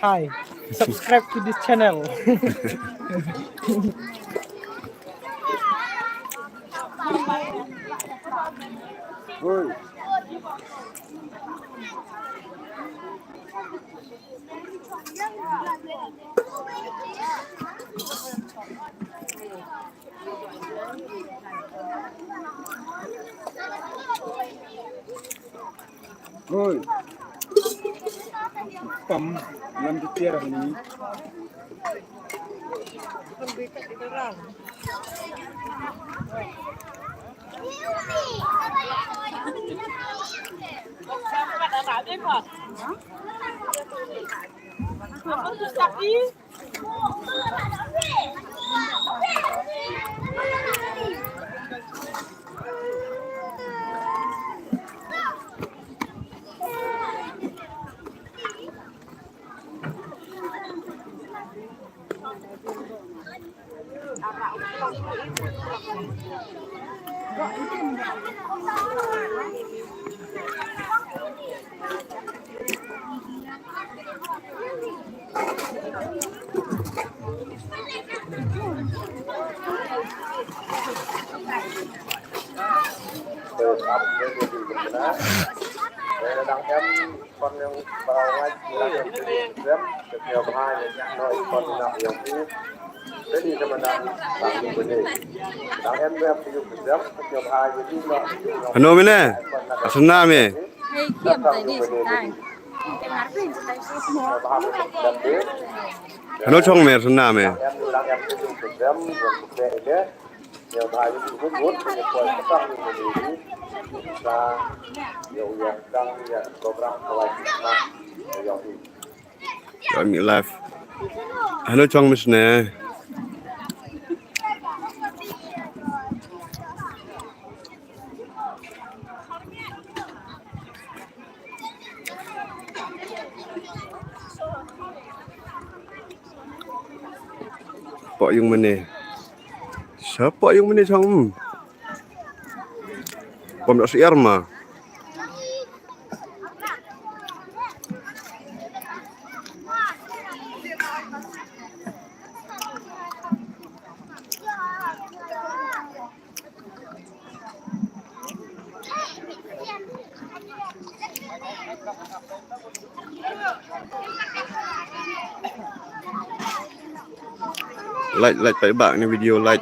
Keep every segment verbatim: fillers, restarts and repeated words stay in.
Hi, subscribe to this channel. Oi. Pam lam di tiar ni. Hano mene? Asna me. Hano chong me asna me. Kami live. Hano chong me sne. Pok yung mene. Sa pok yung mene chong. Pom da siar ma. Like, like, paidbah, kane video like.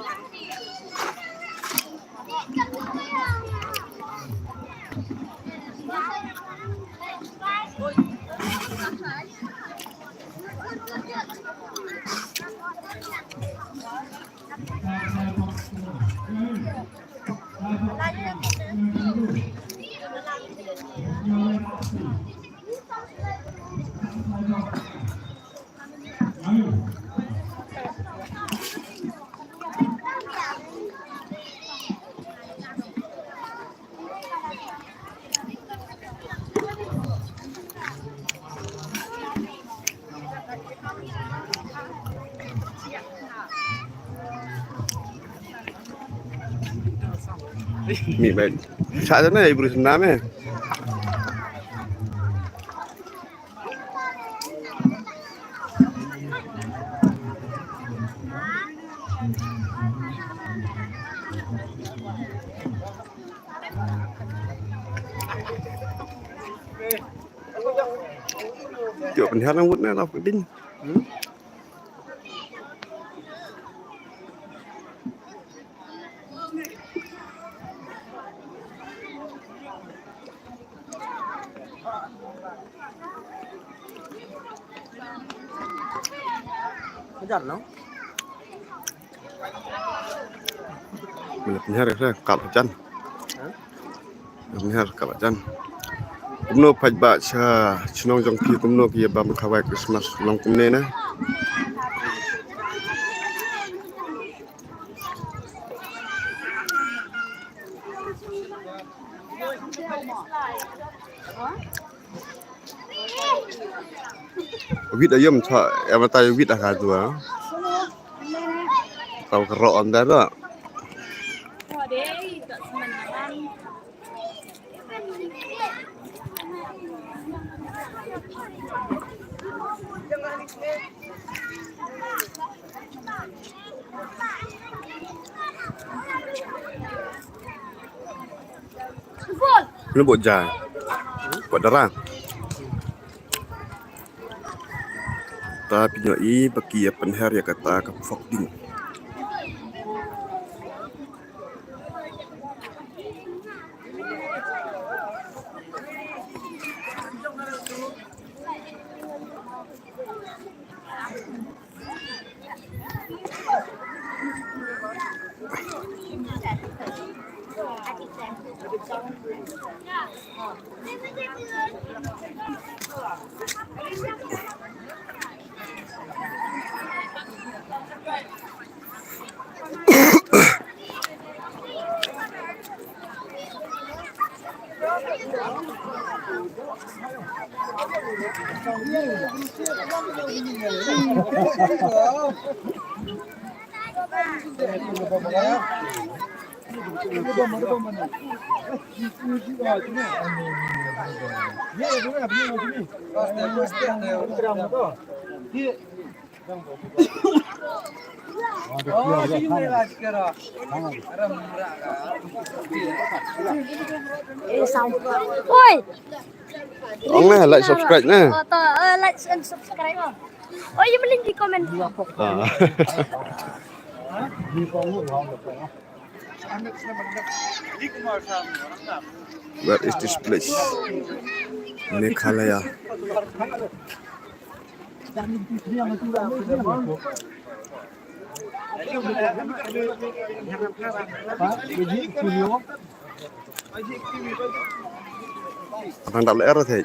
Mi bai. Sa jana ibu sendam eh. Jok pynhiar nang wut na lap kedin. Hmm? Hajar no? Mynta pynhiar ka kap jan. Ha? Pynhiar kap jan. Kumno paidbah sha shnong jong phi kumno ki ïa bam khawai Christmas long kumne na. Wit ayom cha, ya mata wit ah ka dua. Tau kero on da da. Phi la buh ja? Buh dara. Ta phi ïohi ba ki ïa pynher ïa kata ka phok ding. Oi. Ong lah, like, subscribe nah. Oh, to, eh, like and subscribe, oh. Oh, you beli di komen. Ah. Where is this place? Meghalaya. Rang dap lyer thei.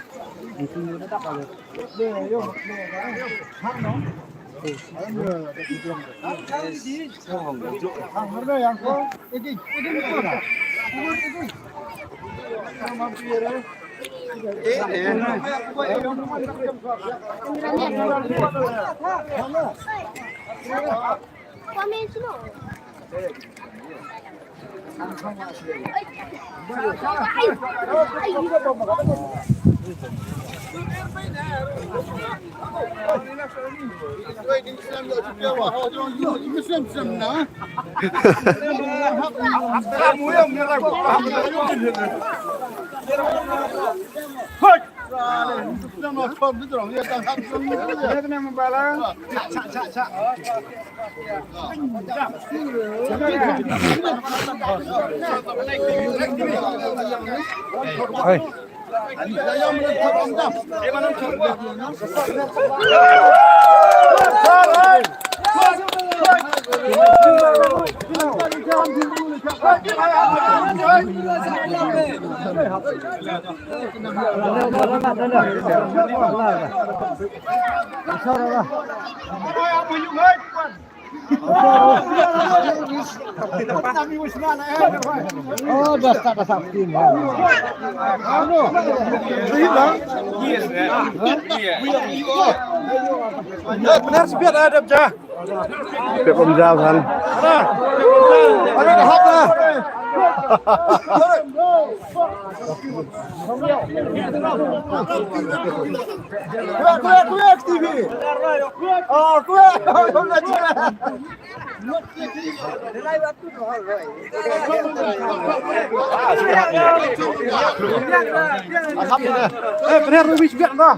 Oh, dah start, dah start. Benar, sepiat ada pecah. Pep pemjam, han. Ada dah hap dah. Kuat, kuat, kuat, T V. Oh, kuat. Alhamdulillah. Eh, benar, Ruby, sepiat dah.